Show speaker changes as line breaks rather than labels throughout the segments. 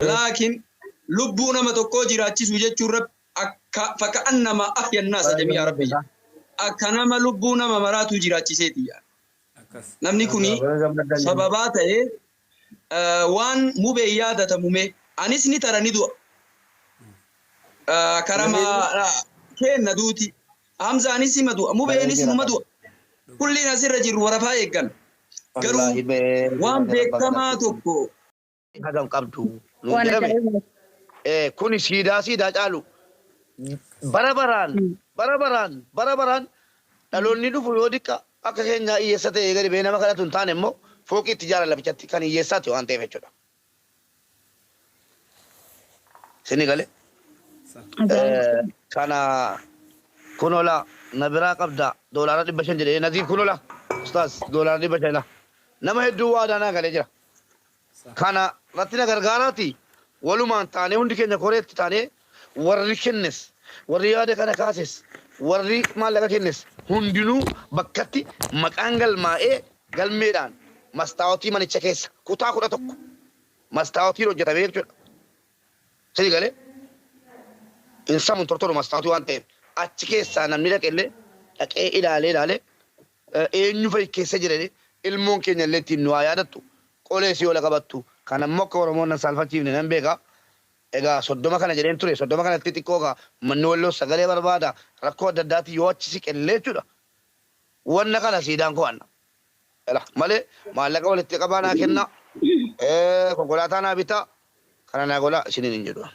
Laakiin lubbuu nama tokkoo jiraachisuu jechuun Rabbi akka faka'annamaa ahya annaasa jamii'a Rabbi jedha. Akka nama lubbuu nama maraatuu jiraachiseeti jedha.
Akkas.
Namni kuni sababaa ta'ee waan mubeen yaadatamu mee anis ni tara ni du'a. Karama keenna duuti. Hamzaanis ima du'a. Mubeenis numa du'a. Kulliin asirra jirru warafaa eegganna. Garuu waan beekamaa tokko
hagam qabdu nuun
Waan
jedhame.
ajaa'ibaati.
Kuni siidaa siidaa caalu bara baraan bara baraan bara baraan dhaloonni dhufu yoo diqqa akka keenyaa hiyyeessa ta'ee gadi ba'ee nama kadhatu hin taane immoo fooqii itti ijaaran lafichatti kan hiyyeessaati waan ta'eef jechuudha. Isinii galee?
Ajaa'iba.
Kana kunola na biraa qabda doolaara 500 jedhee Naziif kunola ustaaz doolaara 500 la nama hedduu waadaa naa galee jira. Kana irratti na gargaaraati walumaan taanee hundi keenya koreetti taanee warri kennes warri yaada kana kaases warri maallaqa kennes hundinuu bakkatti maqaan galmaa'ee galmeedhaan mastaawotii manicha keessa kutaa 11 mastaawotiin hojjetamee jechuudha. Sini galee hin samu hin tortoru mastaawotii waan ta'eef achi keessaa namni dhaqe illee dhaqee ilaalee ilaalee eenyu fa'i keessa jira jedhee ilmoon keenya illee ittiin nu haa yaadattu qolee si oola qabattu kana immoo akka Oromoon nan saalfachiifne nan beeka egaa 30 kana jedheen ture 30 kanatti xiqqoo egaa manni Walloo sagalee barbaada rakkoo adda addaatiin yoo achi siqe illee jechuudha wanna kana siidaan koo anna ela malee maallaqa walitti qabaa naa kennaa konkolaataa naa bitaa kana naa godhaa isiniin hin jedhu.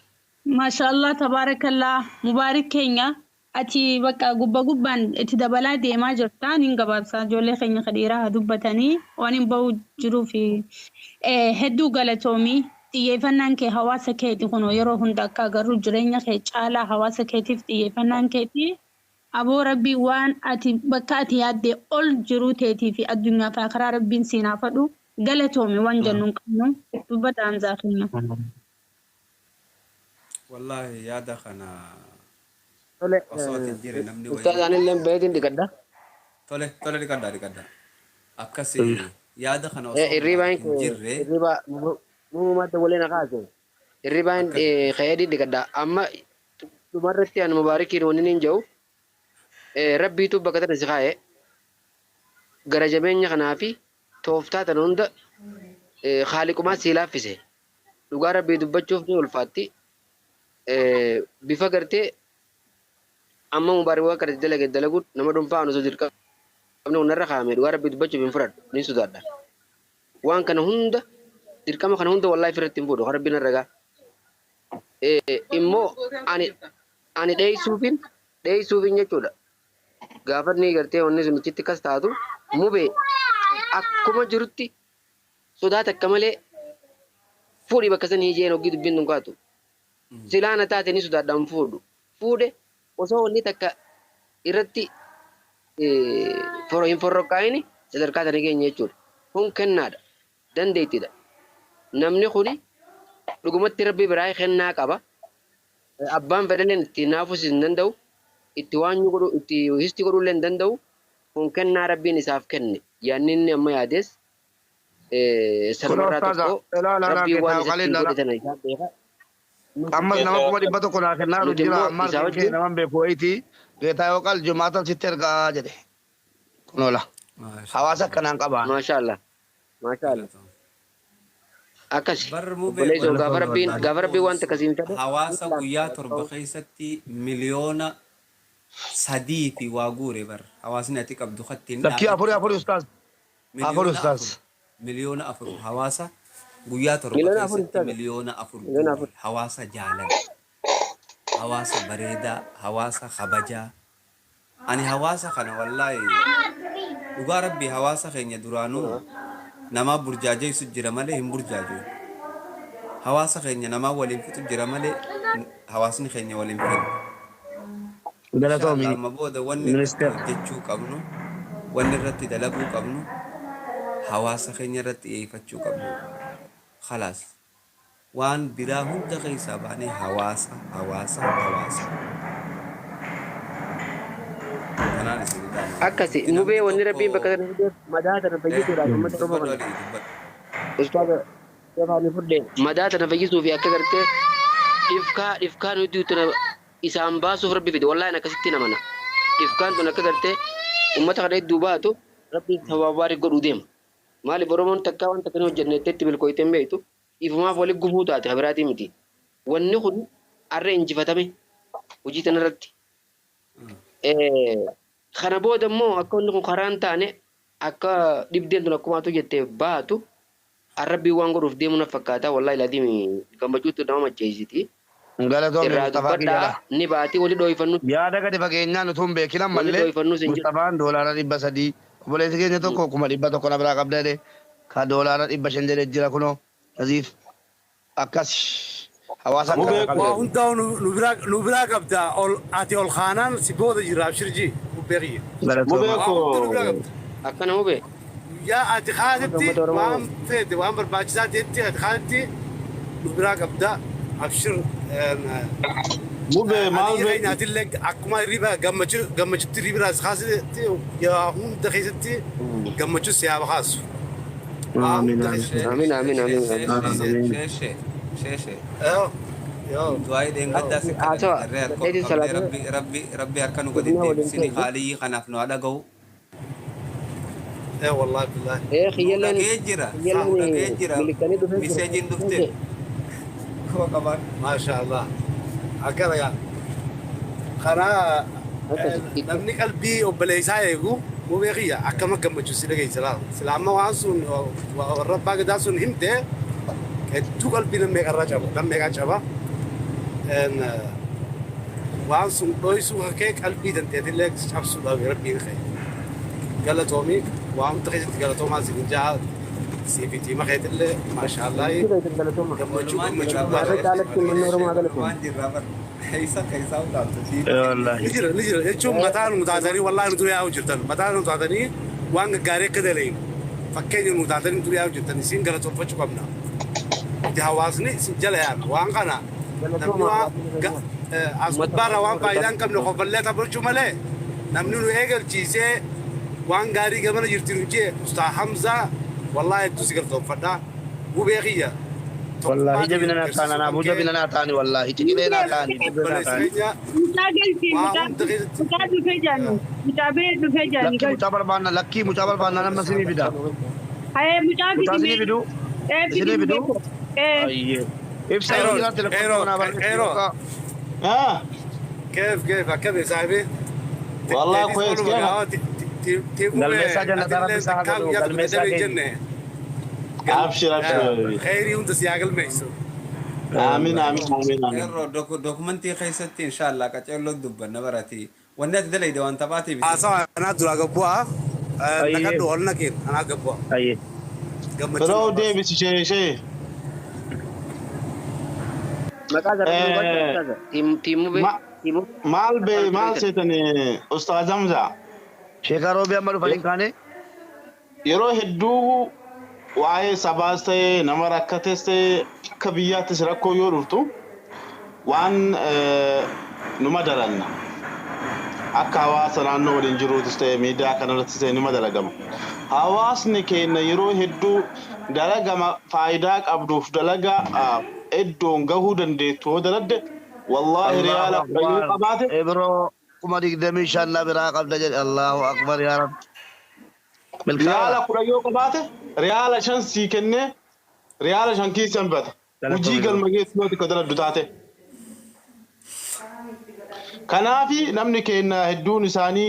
Maashaa Allah tabaarakallah Mubaarik keenya Ati bakka gubba gubbaan itti dabalaa deemaa jirta nin gabaabsa ijoollee keenya ka dhiiraa haa dubbatanii waan hin bahu jiruufi hedduu galatoomi xiyyeeffannaan kee hawaasa keeti kunoo yeroo hunda akka agarru jireenya kee caalaa hawaasa keetiif xiyyeeffannaan keeti aboo rabbii waan ati bakka ati yaaddee ol jiruu teetii fi addunyaa fi akiraa rabbiin siin haa fadhu galatoomi waan jennu hin qabnu dubbadha Hamzaa keenya.
Wallaahi yaada kana
Tole
osoo ati hin jirre namni
ustaaz
wayii
anilleen baheetiin dhiqadha.
Tole tole dhiqadhaa dhiqadhaa. Akkasi yaada kana osoo
Hirriibaan
Mubaarak hin jirre
hirriba muummaa dawwalee na kaase. Hirribaan
akka
ka'ee dhiqadha. Amma dhumarratti ani Mubaarikiin wanni niin jedhu Rabbiitu bakka tana si kaa'e gara jabeenya kanaa fi tooftaa tana hunda Khaaliqumaa sii laaffise. Dhugaa Rabbii dubbachuuf ni ulfaatti. Bifa gartee amma Mubaarik waan kana dalage dalaguun nama dhuunfaa an osoo dirqamni kun narra kaa'ame dhugaa Rabbii dubbachuuf hin fudhadhu nin sodaadha. Waan kana hunda dirqama kana hunda wallaahi ofirratti hin fuudhu kan Rabbiin narra gaa. Immoo ani ani dheeysuufin dheeysuufin jechuudha. Gaafa inni gartee wanni sun achitti akkas taatu mubee akkuma jirutti sodaa takka malee fuudhi bakka sanii jeen hoggii dubbiin tun kaatu. Silaa na taate ni sodaadha hin fuudhu. Fuudhe osoo wanni takka irratti hin forroqqaa'ini sadarkaa tana geenye jechuudha. Kun kennaadha. Dandeettidha. Namni kuni dhugumatti Rabbi biraa kennaa qaba. Abbaan fedhelleen itti naafus hin danda'u. Itti waanyuu godhuu, itti histi godhuullee hin danda'u. Kun kennaa Rabbiin isaaf kenne. Yaanni inni amma yaades
Kunoo
sanumarraa
ustaaza
tokko
ilaa ilaa
Rabbiin waan
geetaahu
isa
qalii
ittiin
ilaalaa.
godhe tana isaan beeka. Nuti
Ammas nama 100,000 naa kennaaru
nuti
jira
immoo
amma
isaa
argin kee
wajjin
naman beeku wayiiti geetaahu qal jumaatan sitti ergaa jedhe kunoo la
Maasha
hawaasa
Allah.
akkanaan qabaan.
Maasha Allah. Maasha Allah.
Galatoom.
Akkasi.
Bar mubee
Obboleessoo
wanni
gaafa
Galatoomii
Rabbiin
wallaahi.
gaafa
nama
Rabbiin waan
boonsu
takka siin fedhe
hawaasa guyyaa 7 keessatti 3 miliyoona fi waa guure bar hawaasni ati qabdu kattiin
Lakkii afuri
dhaadachuu
afuri ustaaz afur
4 miliyoona
ustaaz.
4 miliyoona hawaasa guyyaa 7
4 miliyoona
keessatti
ustaaza.
4 miliyoona
Miliyoona
guure
afur.
hawaasa jaalala hawaasa bareedaa hawaasa kabajaa Ani hawaasa kana wallaahi dhugaa rabbii hawaasa keenya duraanuu namaa burjaajeessu jira malee hin burjaajoyu. Hawaasa keenya namaa waliin fixu jira malee hawaasni keenya waliin fedhu. Insha Allah
Galatoomi
amma booda wanni irratti
ministeer.
hojjechuu qabnu wanni irratti dalaguu qabnu hawaasa keenya irratti xiyyeeffachuu qabna. Khalaas. Waan biraa hunda keessaa baanee hawaasa, hawaasa, hawaasa. Kanaan isin dhaama.
Akkasi
Nuti
mubee
namni
wanni
tokko
rabbiin bakka sana fideef madaa tana
eh
fayyisuudhaaf ummata Oromoo
dubbadhu
kana.
Ali dubbadhu.
Ustaaza Jabaanii fudhe madaa tana fayyisuu fi akka gartee dhifkaa dhifkaa nuti tana isaan baasuuf rabbi fide wallaahi akkasitti namana. Dhifkaan tun akka gartee uummata kana hedduu baatu rabbi sababa godhuu deema. Maaliif Oromoon takkaa wanta kana hojjenne itti milkooytee hin beektu ifumaaf walitti gufuu taate habiraatii miti. Wanni kun har'a injifatame hojii tanarratti. Kana booda immoo akka wanni kun karaa hin taane akka dhibdeen tun akkumaatu jettee baatu arrabbii waan godhuuf deemu na fakkaata wallaahi laatiin gammachuutti nama macheessiti.
Galatoomni
Irraa
Mustafaa
dubbadhaa
Kiyyala.
ni baati wali dhooyfannu
Yaada gadi fageenyaan utuu hin beekin
wali
ammallee
dhooyfannu sin jedhu.
Mustafaan $300 obboleessi keenya tokko 100,000 na biraa qabda jedhe ka $500 jedhe jira kunoo Naziif akkas hawaasa akkana
Mubee
qabda.
Waa hundaa'u nu biraa qabda. Ati ol kaanaan si booda jira abshirji bubbeeqiyye.
Galatooma.
Mubee
Waa hunda nu biraa
koo
qabda.
Akkana mubee.
Yaa ati kaasetti
Uummata Oromoo.
waan feete waan barbaachisaa ta'etti ati kaasetti nu biraa qabda. Abshir
mubee maal
ani keenya atillee akkuma hirriba gammachuutti hirriba as kaasetti yaa hunda keessatti gammachuu si haa kaasu. Waa
Amiin
hunda
amiin.
keessatti.
Amiin amiin amiin amiin.
Sheeshe sheeshe
Yoo yoo.
du'aa dheengaddaa si
Haasawa.
kadhanne harka
Dandeettii
qabnee
salaatee
rabbi rabbi rabbi harka nu gadi
godina waliin
deebisini
ta'e.
haaliyyi kanaaf nu haa dhaga'u.
Eh wallahi billahi.
Ee
Nu
kiyyalleen
dhagee jira nu dhagee
kiyyalleen
jira
milikkanii dhufee jira.
miseejiin dhufte kuma qabaan.
Maasha Allah. Akkana gaa. Karaa namni qalbii obboleessaa eegu mubee kiyya akkama gammachuu si dhageessa laata. Sila amma waan sun warra abbaa gadaa sun himte hedduu qalbii nama meeqarraa caba nama meeqaa caba. Waan sun dho'isuu kee qalbii dandeetillee cabsuudhaaf rabbiin kee. Galatoomii waan hunda keessatti galatoomaa si jaha siif tiima keetillee maasha Allah gammachuu
Walumaan
gammachuu
jirraa
guddaa
bara.
Warra caalatti uummanni Oromoo haa galatoomne.
Walumaan jirraa bara. Keessa keessa utaaltu tiima
Ee
keenya.
wallaahi.
Ni jira ni jira jechuun mataa nu taatanii wallaahi nu dura yaa'u jirtan mataa nu taatanii waan gaggaarii akka dalayin fakkeenya nu taatanii nu dura yaa'u jirtan isin galatoonfachuu qabna. Itti hawaasni isin jala yaana waan kana namni
Galatooma
waan
hawaasni keenya.
as
Uummata
gubbaarraa waan
Oromoo
faayidaa hin qabne kofallee taphachuu malee namni nu eegalchiisee waan gaarii gamana jirti nu jee Ustaa Hamzaa wallaahi hedduu si galatoonfadha. Gubee kiyya
Wallaahi
tokkummaa
jabina
kiyya
naa taana
agarsiisuu
naafuu
kan kee
jabina naa taani wallaahi ciqilee naa taani jabina naa
obboleessa
taani.
keenya
Mucaa galchi
waa
mucaa
hunda keessatti.
mucaa dhufee jaani mucaa bee dhufee jaani
Lakkii
galchi.
mucaa barbaanna lakkii mucaa barbaanna nama isinii fida.
Hayee mucaa
Mucaa
fidi
isinii
mee
fiduu
ee fidi
isinii
mubee
fiduu.
koo ee
Ayyee. Ibsa yoo
Qeeroo
jiraate lakkoofsa
qeeroo
manaa barreessi
qeeroo
yookaan
ah
كيف كيف كيف يا صاحبي؟
والله
تيتيس
كويس
قولوا
كيف
بقى تيمو
galmeessaa jannataa rabbi
أدلة
isaa haa
تكاو
godhu
يا
galmeessaa
تقدم
keenya.
الجنة
abshir abshir habibi.
خيري وانت سياق الميسو
amiin amiin amiin amiin
Qeerroo dokumentii keessatti inshaallah qaceelloo dubbanna barati. Wanni ati dalayde waan taphaatiif isin.
سواء انا درا قبوها
Ayyee.
نقد هولنا كين انا قبوها
Ayyee.
قمتشون
Biroo
بس
deebisi shee shee.
Maqaa zarrabuu baadhu
Eh,
ustaaza. Tiimuu bee
ma-
tiimuu
maal bee
afaan
maal
tureetan.
seetani Ustaaz Hamza
Sheekaa Roobii amma dhufanii hin kaane.
yeroo hedduu waa'ee sabaas ta'ee nama rakkates ta'ee akka biyyaattis rakkoo yoo dhuftu waan numa dalanna. Akka hawaasa naannoo waliin jiruutis ta'e miidiyaa kanarrattis ta'e numa dalagama. Hawaasni keenya yeroo hedduu dalagama faayidaa qabduuf dalaga iddoon gahuu dandeettu yoo daladde wallaahi
Allahu
riyaala kudha yoo
akbar.
qabaate
Ibroo 25,000 na biraa qabda jedhe Allahu akbar yaa rabbi.
Riyaala
Milkaa'aadha.
kudha yoo qabaate riyaala shan sii kennee riyaala shan kiisan bata. Hojii
Galatoomii.
galma geessu yoo xiqqoo daladdu taate. Kanaafi namni keenya hedduun isaanii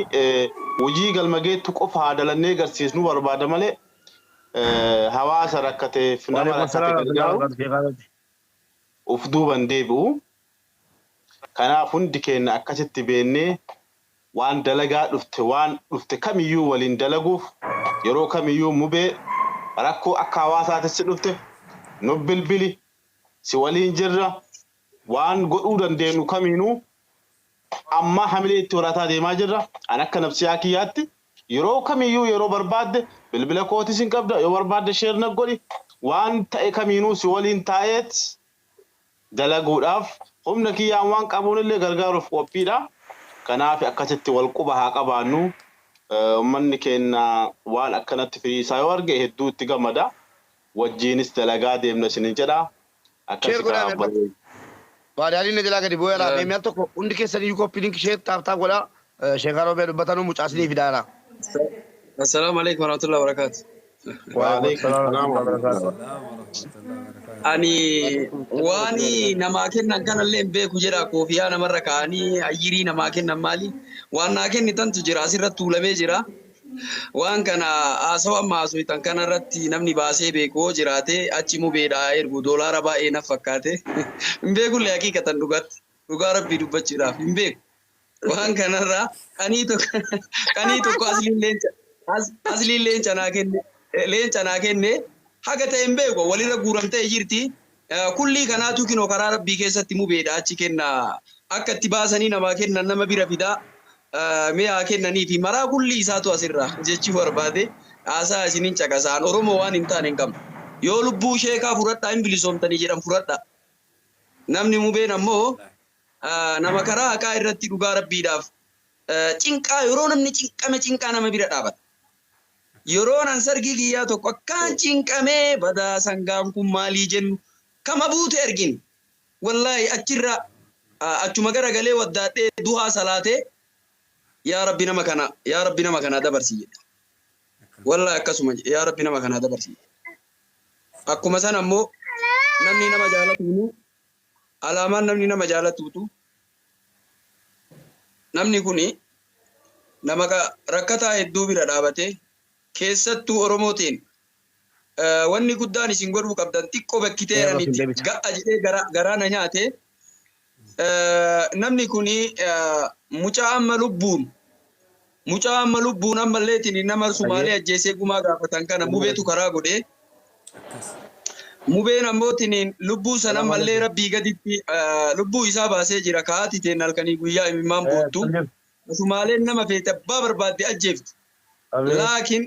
hojii galma geettu qofa haa dalannee agarsiisnu barbaada malee hawaasa rakkateef nama
Waalaikum
rakkate
salaam warahmatullahi
gargaaru
wabarakatuh. Sheekaa Roobii.
of duuban deebi'u. Kanaaf hundi keenya akkasitti beennee waan dalagaa dhufte waan dhufte kamiyyuu waliin dalaguuf yeroo kamiyyuu mubee rakkoo akka hawaasaattis dhufte nu bilbili si waliin jirra waan godhuu dandeenyu kamiinuu amma hamilee itti horataa deemaa jirra. An akka nafsiyaa kiyyaatti yeroo kamiyyuu yeroo barbaadde bilbila kootis hin qabda yoo barbaadde sheer na godhi waan ta'e kamiinuu si waliin taa'eet dalaguudhaaf humna kiyyaan waan qabuun illee gargaaruuf qophiidha. Kanaaf akkasitti wal quba haa qabaannu. Uummanni keenya waan akkanatti firii isaa yoo arge hedduu itti gammada. Wajjiinis dalagaa deemna isinin jedha.
Share
Akkasi
godhaa
kaa
mee
obboleeyyan.
Baadiyaan inni jalaa gadi bu'eera. Mee al tokko hundi keessan iyyuu copy link share tap tap godhaa. Sheekaa Roobee dubbatanuu mucaasinii fidaara.
Assalaamu alaikum warahmatullahi wabarakatuh.
Waalaikum salaam wa rahmatullahi.
Salaam wa rahmatullahi wa barakatuh.
Ani waan namaa kennan kanallee hin beeku jedha koofiyaa namarra kaa'anii ayyirii namaa kennan maali? Waan naa kennitantu jira asirratti tuulamee jira. Waan kana haasawa amma haasoftan kanarratti namni baasee beeku yoo jiraate achi mubeedhaa ergu doolaara baay'ee naf fakkaate. Hin beekullee haqiiqatan dhugaatti. Dhugaa rabbii dubbachuudhaaf hin beeku. Waan kanarraa qanii tokko asliin leenca naa kenne haga ta'e hin beeku walirra guuramtee jirti. Kullii kanaatu kinoo karaa rabbii keessatti mubeedha achi kenna akka itti baasanii namaa kennan nama bira fidaa mee haa kennanii fi maraa kullii isaatu asirraa jechuu barbaade haasaa isiniin caqasaan Oromoo waan hin taane hin qabnu. Yoo lubbuu sheekaa fudhadhaa hin bilisoomtanii jedhan fudhadhaa. Namni mubeen ammoo nama karaa haqaa irratti dhugaa rabbiidhaaf cinqaa yeroo namni cinqame cinqaa nama bira dhaabata. Yeroo nan sargii kiyyaa tokko akkaan cinqamee badaa sangaan kun maalii jennu kama buute ergin. Wallaahi achirra achuma garagalee waddaadhee duhaa salaatee yaa rabbi nama kana yaa rabbi nama kana dabarsi jedhe. Wallaahi akkasuma jedhe yaa rabbi nama kana dabarsi jedhe. Akkuma sana ammoo namni nama jaalatuunu alaamaan namni nama jaalatuutu namni kuni nama rakkataa hedduu bira dhaabatee keessattuu Oromootiin wanni guddaan isin godhuu qabdan xiqqoo bakkiteera miti ga'a jedhee garaa na nyaate. Namni kuni mucaa amma lubbuun ammalleetiin nama Sumaalee ajjeesee gumaa gaafatan kana mubeetu karaa godhee mubeen ammootiin lubbuu sana ammallee rabbii gaditti lubbuu isaa baasee jira kaati teen halkanii guyyaa imimmaan boottu Sumaaleen nama feete abbaa barbaadde ajjeeftu laakiin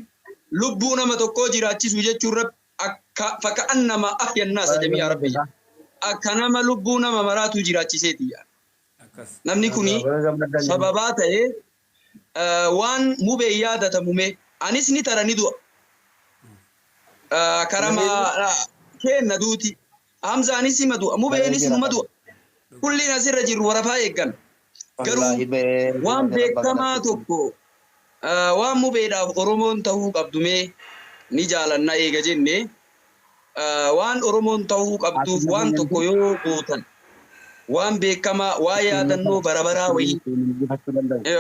lubbuu nama tokkoo jiraachisu jechuun rabbi akka faka'annama ahyannaasa jami'a rabbi akka nama lubbuu nama maraatu jiraachiseeti. Namni kuni sababaa ta'ee waan mubee yaadatamume anis ni tara ni du'a. Karama kenna duuti. Hamzaanis hima du'a. Mubeenis numa du'a. Kulliin asirra jirru warafaa eeggan. Garuu waan beekamaa tokko waan mubeedhaaf Oromoon ta'uu qabdumee ni jaalanna eega jenne waan Oromoon ta'uu qabduuf waan tokko yoo gootan waan beekamaa waa yaadannoo barabaraa wayii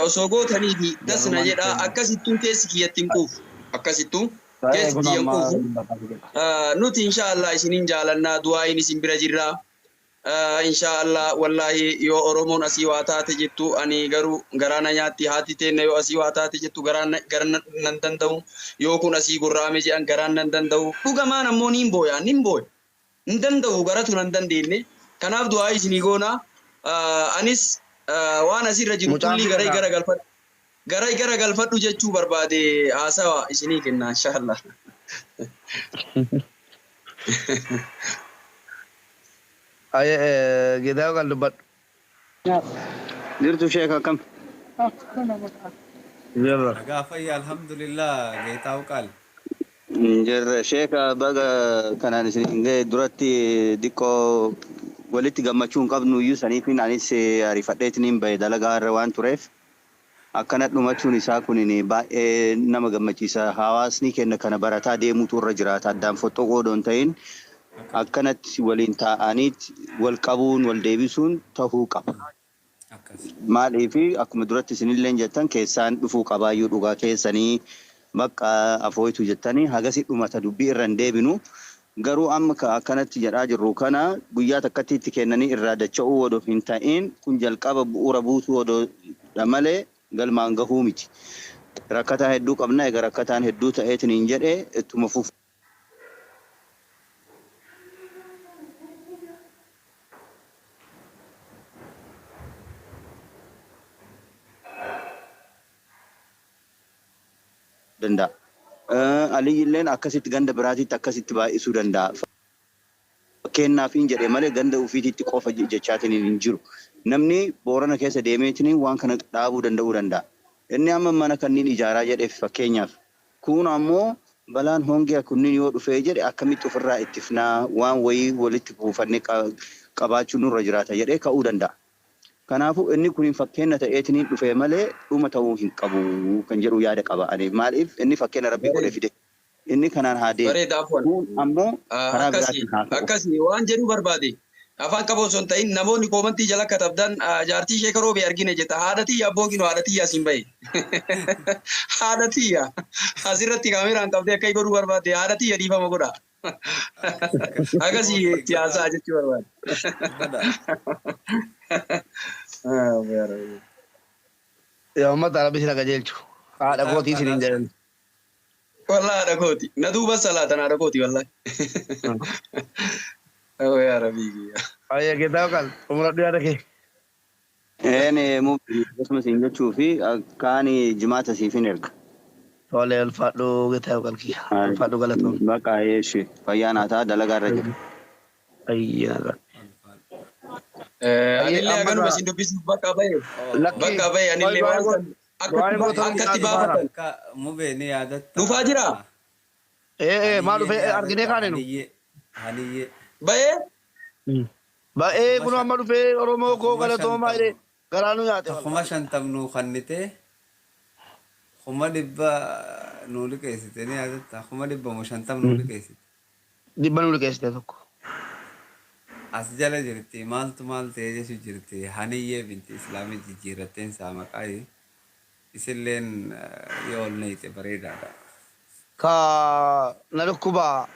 osoo gootanii fi dasna jedha akkasittuun keessi kiyyatti hin quufu akkasittuun keessi kiyya hin quufu nuti inshaallah isinin jaalannaa du'aayin isin bira jirraa inshaallah wallaahi yoo Oromoon asii waa taate jettu ani garuu garaana nyaatti haati teenna yoo asii waa taate jettu garaan nan danda'u yoo kun asii gurraame jedhan garaan nan danda'u dhugamaan ammoo niin booya nin booya hin danda'u garatu nan dandeenye kanaaf du'aa isinii goona anis waan asirra jiru kullii garay gara galfadhu garay gara galfadhu jechuu barbaade haasawa isinii kenna inshaallah.
Gidaa kan dubbadhu.
Jirtu sheek akkam?
Jirra.
Nagaa fayyaa alhamdulillah geetaa'u qaal.
Jirra sheeka baga kanaan isin ga'e duratti xiqqoo walitti gammachuu hin qabnu iyyuu saniifin anis ariifadheetiin bahe dalagaa irra waan tureef akkana dhumachuun isaa kun baay'ee nama gammachiisa. Hawaasni keenya kana barataa deemuutu irra jiraata. Addaan foxoqoo odoo hin ta'in akkanatti waliin taa'aniit wal qabuun wal deebisuun tahuu qaba. Maaliif akkuma duratti isinillee jettan keessaan dhufuu qabaayyuu dhugaa keessanii bakka afooytu jettanii hagasi dhumata dubbii irra hin deebinu. Garuu amma akkanatti jedhaa jirru kana guyyaa takkatti itti kennanii irraa dacha'uu odoo hin ta'in kun jalqaba bu'uura buusuu odoo malee galmaan gahuu miti. Rakkataa hedduu qabna egaa rakkataan hedduu ta'eetiin hin jedhee ittuma fufu. Danda'a. Aliyyilleen akkasitti ganda biraatitti akkasitti baay'isuu danda'a. Fakkeenyaaf hin jedhe malee ganda ofiititti qofa jechaatiin hin jiru. Namni Boorana keessa deemeetiin waan kana dhaabuu danda'uu danda'a. Inni amma mana kanneen ijaaraa jedheef fakkeenyaaf. Kun ammoo Balaan hongee kunniin yoo dhufee jedhe akkamitti ofirraa ittifnaa waan wayii walitti buufannee qabaachuu nurra jiraata jedhee ka'uu danda'a. Kanaafuu inni kun fakkeenya ta'eetiin dhufee malee dhuma ta'uu hin qabu kan jedhu yaada qaba. Ani maaliif inni fakkeenya rabbii godhee fide inni kanaan haa deemu.
Bareeda afwan.
Kun ammoo karaa
Akkasii
biraatiin haa ka'u.
akkasii waan jedhu barbaade. Afaan qabu osoo hin ta'in namoonni koomantii jala katabdan jaartii ishee karoo bee argine jetta. Haadha tiyya abboo kinu haadha tiyya asiin bahe. Haadha tiyya asirratti kaameraan qabdee akka godhuu barbaadde haadha tiyya dhiifama godha. Akkasii itti haasa'a jechuu barbaade.
Yaa uummata rabbi isin qajeelchu. Haadha kootii isin hin jedhan.
Wallahi haadha kooti. Na duuba salaatan haadha kooti wallahi. Oh yaa rabbii kiyya.
Ayyee geetaa qal xumuradhu yaada kee.
Een mubee akkasumas hin jechuu fi kaan jimaata siif hin erga.
Tole ulfaadhu geetaa qal kiyya. Ulfaadhu galatoom.
Bakka eeshi fayyaa naa ta'a dalagaa irra jira.
Ayyee nagaa.
Anillee
amma
haganuma
gaa-
isin dubbisuuf bakka bahe.
Lakki
Bakka bahe anillee waan san akkatti baafatan.
Akka mubee ni yaadatta.
Dhufaa jiraa?
Ee maal dhufee arginee kaane nu.
Haniyyee. Haniyyee.
Bahee
Ba'ee kun amma dhufee Oromoo koo galatoomaa jedhee garaa nu nyaate.
50,000 nuu kennitee 100,000 nuu liqeessite ni yaadatta. 150,000 nuu liqeessite.
100 nu liqeessite tokko.
As jala jirti maaltu maal ta'ee jechu jirti haniyyee binti islaamii jijjiirratteen isaa maqaa isilleen yoo ol neeyxe bareedaadha.
Ka na dhukkubaa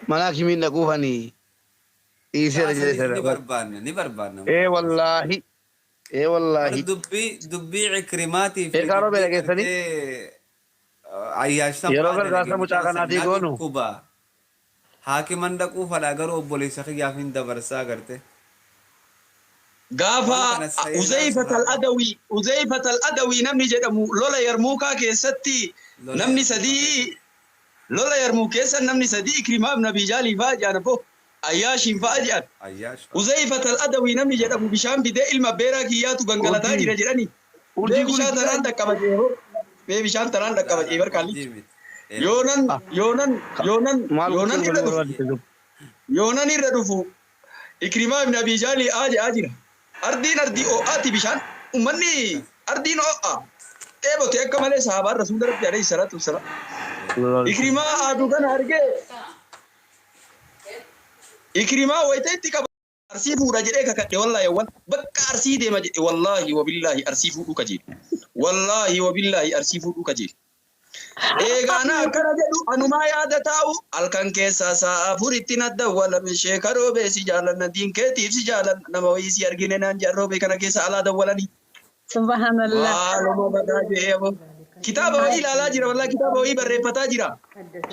mana kimiin dhaquufanii dhiiseera jedhee
Ni
sana.
barbaanna ni barbaanna.
Ee wallaahi. Ee wallaahi.
Dubbii dubbii ikrimaatii fi
Eegaa roobee dhageessanii?
ayyaashsan
Yeroo gargaarsa mucaa kanaatii goonu.
Dhukkuba. Haakiman dhaquu fadhaa garuu obboleessa kiyyaaf hin dabarsaa garte.
Gaafa
Waan kana seenaa
Uzeyfat
sirraa-
al-Adawi Uzeyfat al-Adawi namni jedhamu lola Yarmuukaa keessatti
Lola
namni
Yarmuukaa
sadii lola Yarmuuk keessa namni sadii Ikrimaa ibn Abii Jaalii fa'aa jedhan abbo Ayyaashiin fa'aa jedhan.
Ayyaash.
Uzeyfat al-Adawi namni jedhamu bishaan fidee ilma beeraa kiyyaatu gangalataa
Urjii.
jira jedhani. Mee
Urjii kun
bishaan tanaan dhaqqaba jee mee bishaan tanaan dhaqqaba jee barkaalli. Yoonan yoonan yoonan
maal
yoonan
gochuu
irra dhufu
barbaadde?
yoonan irra dhufu Ikrimaa ibn Abii Jaalii aa jedhaa jira. Ardiin ardii ho'aati bishaan uummanni ardiin ho'a. Dheebote akka malee sahabaan rasuula rabbi alayhi salaatu wassalaam. Ikrimaa aduu kana argee Ikrimaa wayita itti qaba arsii fuudha jedhee kakadhe wallaahi awwal bakka arsii deema jedhe wallaahi wabillaahi arsii fuudhuu kajeele. Wallaahi wabillaahi arsii fuudhuu kajeele. Eegaana akkana jedhu anumaa yaada taa'u halkan keessaa sa'a afuritti na dawwalame sheeka roobee si jaalanna diinkeetiif si jaalanna nama wayii si argine naan jedhan roobee kana keessa alaa dawwalanii.
Subhanallah.
Maaluma badaa jee aboo. Kitaaba wayii ilaalaa jira wallaahi kitaaba wayii barreeffataa jira.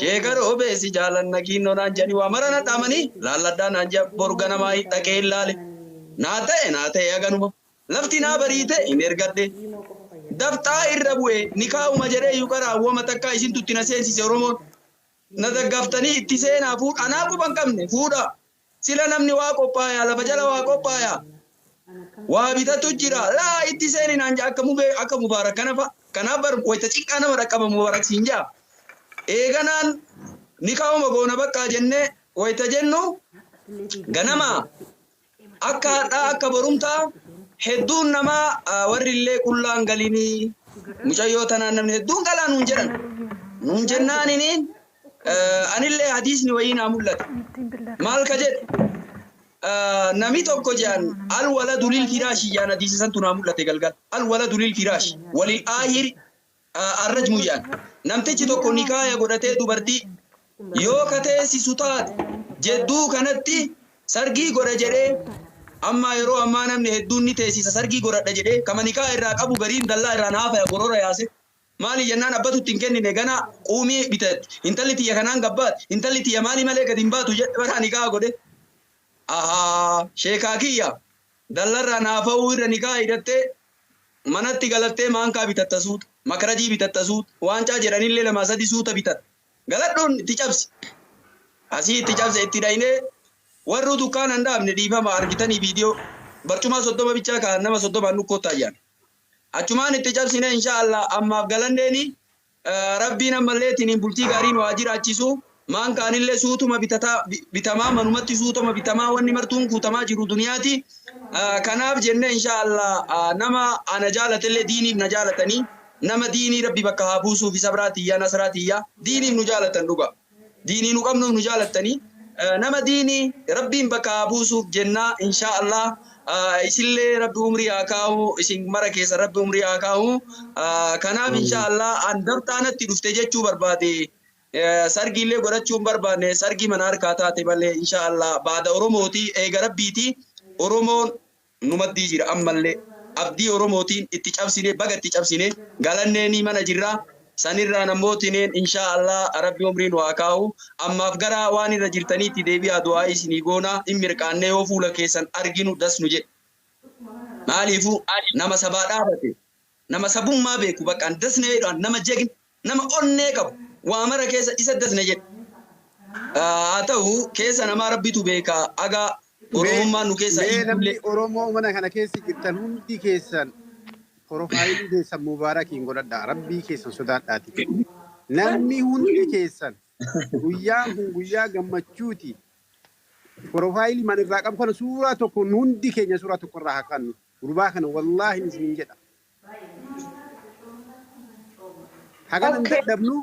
Sheeka roobee si jaalanna kinnoo naan jedhanii waa mara na dhaamanii laalladhaa naan jedhan boru ganamaa dhaqee hin laale. Naa ta'e naa ta'e haganuma. Lafti naa bariite hin ergadhe. Dafxaa irra bu'e ni kaa'uma jedhee iyyuu karaa awwama takkaa isin tutti na seensise Oromoon. Na daggaftanii itti seenaa fuudha. Anaa quba hin qabne fuudha. Sila namni waa qophaaya lafa jala waa qophaaya. Waa bitatu jira. Laa itti seeni naan jedha akka mubee akka mubaarak kana fa'a. Kanaaf bar wayita cinqaa nama dhaqqaba mubaarak siin jedha. Eeganaan ni kaa'uma goona baqqaa jennee wayita jennu ganama akka har'aa akka borumtaa hedduun namaa warri illee qullaan galinii mucayyoo tanaan namni hedduun galaa nuun jedhan. Nuun jennaaniniin anillee hadiisni wayii naa mul'ate. Maal ka jedhe nami tokko jedhan alwaladu lil firaashi jedhan hadiisa santu naa mul'ate galgal. Alwaladu lil firaashi walil aahiri arrajmu jedhan. Namtichi tokko nikaaya godhatee dubartii yoo kateessisu taate jedduu kanatti sargii godha jedhee amma yeroo ammaa namni hedduun ni teessisa sargii godhadha jedhee kama nikaa irraa qabu gariin dallaa irraan haafaya gorora yaase. Maali jennaan abbatu ittiin kennine gana quumii bitatti intalli tiyya kanaan gabbaati intalli tiyya maali malee gadi hin baatu jedhe bara nikaa godhe. Ahaa sheekaa kiyya dallarraa naafa'uu irra nikaa hidhattee manatti galattee maankaa bitatta suuta makarajii bitatta suuta waancaa jedhanillee lama sadi suuta bitatta galadhuun itti cabsi asii itti cabse itti dhaynee warri dukkaana hin dhaabne dhiifama argitanii viidiyoo barcumaa 30 bichaa kaan nama 30 nukkoo taayyaan achumaan itti cabsine insha Allah ammaaf galanneeni Rabbiin ammalleetiin bultii gaarii nu haa jiraachisu. Maan kaanillee suutuma bitamaa manumatti suutuma bitamaa wanni martuun kuutamaa jiru duniyaati. Kanaaf jennee inshaallah nama ana jaalatellee diiniif na jaalatanii nama diinii rabbi bakka haa buusuuf isa biraatiyya nasraatiyya diiniif nu jaalatan dhuga. Diinii nu qabnuuf nu jaalatanii nama diinii rabbiin bakka haa buusuuf jennaa inshaallah. Isillee rabbi umrii haa kaa'u isin mara keessa rabbi umrii haa kaa'u. Kanaaf inshaallah an dartaanatti dhufte jechuu barbaade. Sargiillee godhachuu hin barbaanne sargii mana harkaa taate malee inshaallah baada Oromooti eega rabbiiti Oromoon numaddii jira ammallee abdii Oromootiin itti cabsine baga itti cabsine galanneenii mana jirra sanirraa namootineen inshaallah rabbi umrii nu haa kaa'u ammaaf gara waan irra jirtaniitti deebi'aa du'aa isinii goona hin mirqaannee yoo fuula keessan arginu das nu jedhe maaliifuu nama sabaa dhaabate nama sabummaa beeku bakka dasne jedhan nama jegne nama onnee qabu waa mara keessa isa dasne jedhe. Haa ta'u keessa namaa rabbitu beeka aga Oromummaan nu keessa
Mee namni Oromoo mana kana keessa jirtan hundi keessan profaayilii keessan Mubaarakiin godhadhaa. Rabbii keessan sodaadhaati. Namni hundi keessan guyyaan kun guyyaa gammachuuti. Profaayilii man irraa qabu kana suuraa tokko hundi keenya suuraa tokko irraa haa kaannu. Gurbaa kana wallaahi isiniin jedha. Hagan hin dadhabnu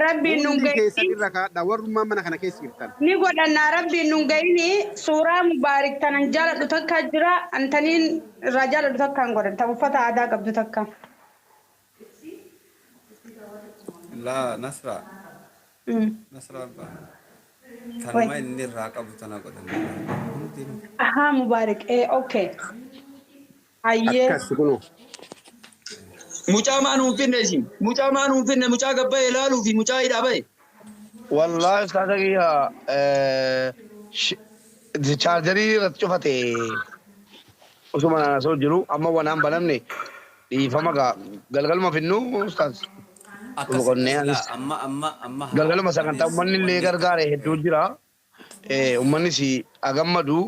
Rabbiin nun
hundi keessan
gahin
irra kaadha. Warrummaan mana kana keessa jirtan.
ni godhannaa rabbiin nun gahini suuraa Mubaarik tanan jaaladhu takka jira antaniin irraa jaaladhu takka hin godhan ta uffata aadaa qabdu takka.
Laa Nasra. Nasra abbaa. Tanuma inni irraa qabu tana godhan. Hundinuu.
Ahaa Mubaarik okay. Hayyee.
Akkas kunoo.
Mucaa maa nuun finne isin mucaa maa nuun finne mucaa gabbaa'e ilaaluu fi mucaa hidhaa ba'e.
Wallahi ustaaza kiyya chaarjarii irratti cufate osuma naan asoo jiru amma wanaan banamne dhiifama gaa galgaluma finnu ustaaz.
Akkas
Boqonnee anis
amma amma amma
galgaluma sagantaa uummanni illee gargaare hedduu jira. Uummanni si agammadu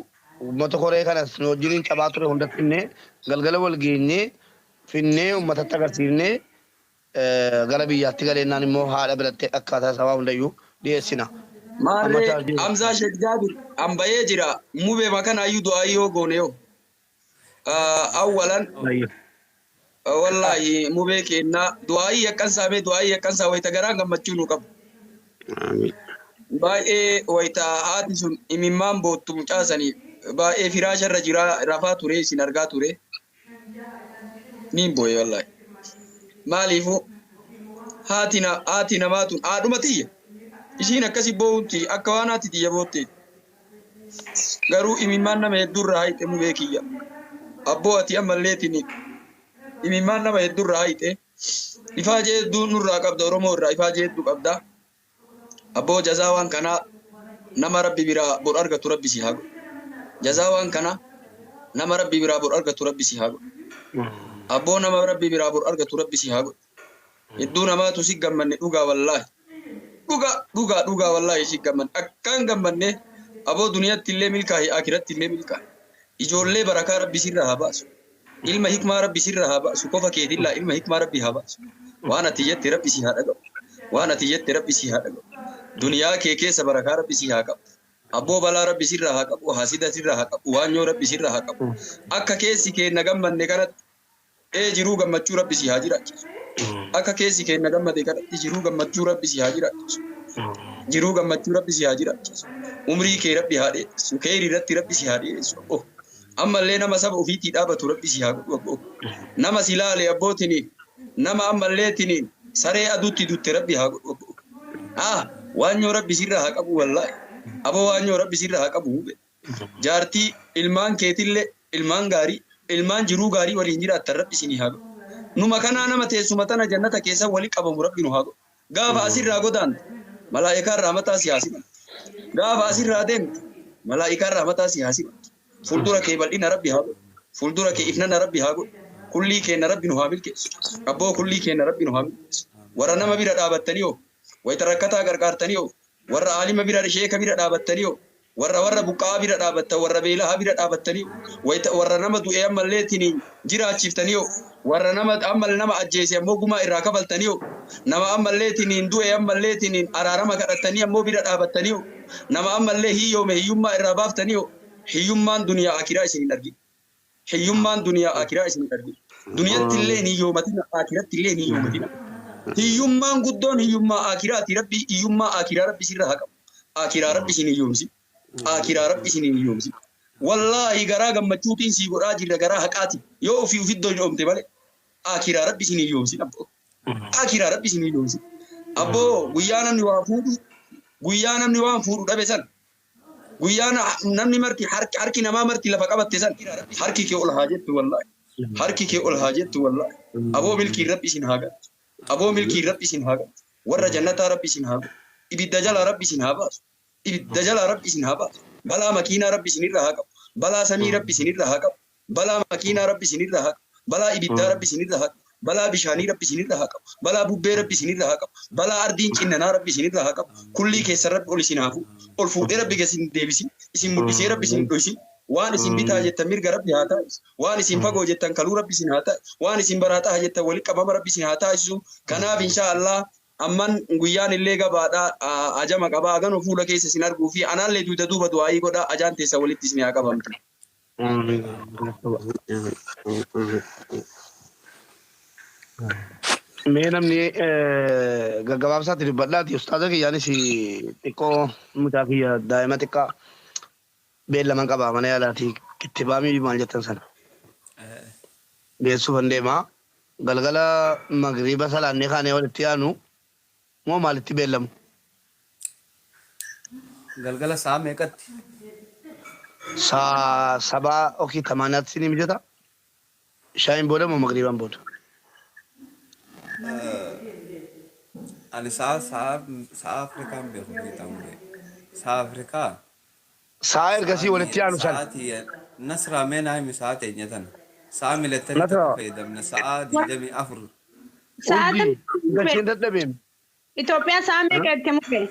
uummata koree kanas nu wajjiniin cabaa ture hundatti finnee galgala wal geenyee finnee uummatatti agarsiifnee gara biyyaatti galeennaan immoo haadha biratti akkaataa sabaa hundayyuu dhiyeessina. Amma
Maarree
chaarjii
Hamzaa Sheekh Jaabir an bahee jira mubee makanaayyuu du'aa yoo goone yoo. Awwalan wallaahi mubee kennaa du'aayii akkan saamee du'aayii akkan saa wayita garaan gammachuu nu qabu. Baay'ee wayita haati sun imimmaan boottu mucaasanii baay'ee firaasharra jira rafaa ture isin argaa ture. Niin boo'e wallaahi. Maaliifuu haati namaa tun haadhuma tiyya. Ishiin akkasi boo'utti akka waan haati tiyya bootte. Garuu imimmaan nama hedduurraa hayxe mubee kiyya. Abboo ati ammalleetiin imimmaan nama hedduurraa hayxe. Ifaajee hedduu nurraa qabda Oromoo irraa ifaajee hedduu qabda. Abboo jazaa waan kanaa nama rabbi biraa bor argatu rabbi si haa godhu. Jazaa waan kanaa nama rabbi biraa bor argatu rabbi si haa godhu. Abboo nama rabbi biraa bor argatu rabbi si haa godhu. Hedduu namaatu si gammanne dhugaa wallaahi. Dhugaa dhugaa dhugaa wallaahi si gammanne akkaan gammanne aboo duniyaatti illee milkaa'i akiratti illee milkaa'i. Ijoollee barakaa rabbi sirraa haa baasu. Ilma hikmaa rabbi sirraa haa baasu. Qofa keetillaa ilma hikmaa rabbi haa baasu. Waan ati jette rabbi si haa dhaga'u. Waan ati jette rabbi si haa dhaga'u. Duniyaa kee keessa barakaa rabbi si haa qabu. Abboo balaa rabbi sirraa haa qabu. Hasida sirraa haa qabu. Waanyoo rabbi sirraa haa qabu. Akka keessi keenya gammanne kanatti jiruu gammachuu rabbi si haa jiraachisu. Akka keessi keenya gammade kanatti jiruu gammachuu rabbi si haa jiraachisu. Jiruu gammachuu rabbi si haa jiraachisu. Umrii kee rabbi haa dheeressu. Keerii irratti rabbi si haa dheeressu. Abboo. Ammallee nama saba ofiitii dhaabatu rabbi si haa godhu abboo. Nama si laale abbootiin nama ammalleetiin saree aduutti dutte rabbi haa godhu abboo. Ah waanyoo rabbi sirraa haa qabu wallaahi. Aboo waanyoo rabbi sirraa haa qabu hube. Jaartii ilmaan keetillee ilmaan gaarii ilmaan jiruu gaarii waliin jiraattan rabbi isinii haa godhu. Numa kanaa nama teessuma tana jannata keessa wali qabamu rabbi nu haa godhu. Gaafa asirraa godaante malaa'ikaan rahmataa si haa simatu. Gaafa asirraa deemte malaa'ikaan rahmataa si haa simatu. Fuuldura kee bal'ina rabbi haa godhu. Fuuldura kee ifnana rabbi haa godhu. Kullii keenya rabbi nu haa milkeessu. Abboo kullii keenya rabbi nu haa milkeessu. Warra nama bira dhaabattanii hoo wayita rakkataa gargaartanii hoo warra aalima bira sheeka bira dhaabattanii hoo warra warra buqqaa bira dhaabattan warra beelaa bira dhaabattanii wayita warra nama du'e ammalleetiin jiraachiftanii hoo warra nama ammal nama ajjeese ammoo gumaa irraa kafaltanii hoo Nama ammallee tiniin du'e ammallee tiniin araarama kadhattanii ammoo bira dhaabattanii nama ammallee hiyyoome hiyyummaa irraa baaftanii hiyyummaan duniyaa akiraa isin hin argin. Hiyyummaan duniyaa akiraa isin hin argin. Duniyatti illee hin hiyyoomatina akiratti illee hin hiyyoomatina. Hiyyummaan guddoon hiyyummaa akiraati rabbi hiyyummaa akiraa rabbi sirra haa qabu. Akiraa rabbi isin hiyyoomsi. Akiraa rabbi isin hiyyoomsi. Wallaahi garaa gammachuutiin sii godhaa jirra garaa haqaati. Yoo ofii ofitti doomte malee akiraa rabbi isin hiyyoomsi abboo. Akiraa rabbi isin hiyyoomsi. Abboo guyyaa namni waa fuudhu guyyaa namni waan fuudhu dhabe san guyyaa namni marti harki namaa marti lafa qabatte san harki kee ol haa jettu wallaahi. Harki kee ol haa jettu wallaahi. Aboo milkiin rabbi isin haa galchu. Aboo milkiin rabbi isin haa galchu. Warra jannataa rabbi isin haa godhu. Ibidda jalaa rabbi isin haa baasu. Ibidda jalaa rabbi isin haa baasu. Balaa makiinaa rabbi isinirra haa qabu. Balaa samii rabbi isinirra haa qabu. Balaa makiinaa rabbi isinirra haa qabu. Balaa ibiddaa rabbi isinirra haa qabu. Balaa bishaanii rabbi isinirra haa qabu. Balaa bubbee rabbi isinirra haa qabu. Balaa ardiin cinnanaa rabbi isinirra haa qabu. Kullii keessa rabbi ol isin haa fuudhu. Ol fuudhee rabbi isin deebisin. Isin mul'isee rabbi isin dhoysin. Waan isin bitaa jettan mirga rabbi haa taasisu. Waan isin fagoo jettan kaluu rabbi isin haa taasisu. Waan isin baraaxaa jettan walitti qabama rabbi isin haa taasisu. Kanaaf insha Allah amman guyyaan illee gabaadha ajama qabaa ganoo fuula keessa isin arguu fi anaallee duuda duuba du'aayii godhaa ajaan teessa walitti isin haa qabamtu.
Mee namni gaggabaabsaatti dubbadhaati ustaaza kiyyaanis xiqqoo mucaa kiyya daa'ima xiqqaa beellaman qaba mana yaalaati kittibaamii maal jettan sana. Geessuufan deemaa galgala magriiba salaannee kaanee walitti yaanu moo maalitti beellamu?
Galgala sa'a meeqatti?
Saa sabaa okii tamaaniyaatti sinii mijata? Shaayin booda moo magriibaan booda?
Ani sa'a sa'a sa'a Afrikaan beeku beektaa mure. Sa'a Afrikaa.
Sa'a ergasii walitti yaanu sana.
Sa'aatii Nasraa mee naa himi sa'a teenya tana. Sa'a militarii
Nasraa.
takka fayyadamna sa'a 24.
Sa'aatiin
Gacheen dadhabeem.
Itoophiyaa sa'a meeqa itti mure?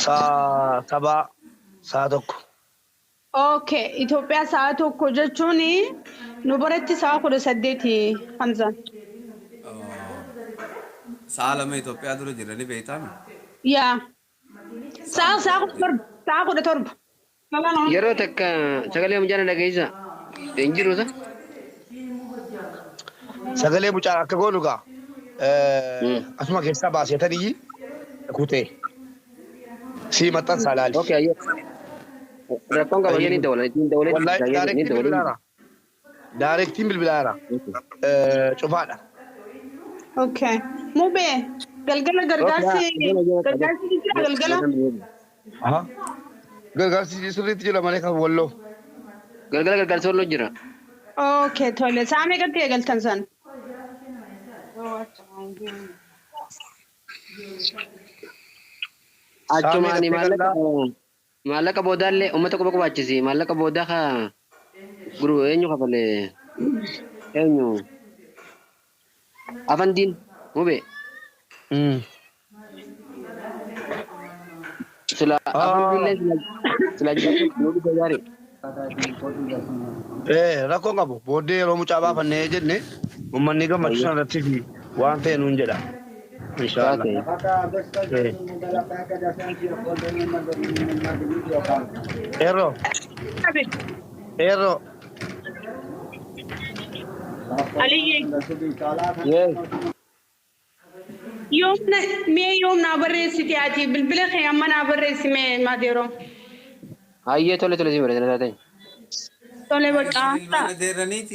Saa sabaa sa'a tokko.
Okay, Itoophiyaa sa'a tokko jechuun nu biratti sa'a 18 Hamzaan.
Sa'a lama Itoophiyaa dura jiranii beektaami.
Yaa. Sa'a 17 sa'a 17.
Yeroo takka sagalee mucaa na dhageessa. Hin jiru sa?
Sagalee mucaa akka goonu gaa asuma keessaa baaseetanii kutee sii maxxansaa laali.
Okay, ayyee. Rakkoon qaba ni dawala. Ni dawala.
Wallahi
Ni
daarektiin
dawala.
bilbilaara. Daarektiin bilbilaara. Cufaadha.
Okay. Mubee galgala gargaarsi gargaarsi jira galgala.
Gargaarsi sirriitti jira malee kan walloo.
Galgala gargaarsa walloo jira.
Okay, tole. Sa'a meeqatti eegaltan san?
Achumaani maallaqa maallaqa boodaallee uummata quba qubaachisi. Maallaqa boodaa haa guru eenyu kafalee eenyu afandiin mubee sila afandiillee sila sila nu dhuga yaari.
Rakkoon qabu booddee yeroo mucaa baafannee jenne uummanni gammachuu sana irratti fi waan ta'e nuun jedha. Inshaallah. Eerroo. Eerroo.
Aliyyi.
Yes.
Yoom mee yoom naa barreessite ati bilbila kee amma naa barreessi mee maateeroo.
Hayyee tole tole si barreessina taatee.
Tole bakka.
Ilmaan adeeraniiti.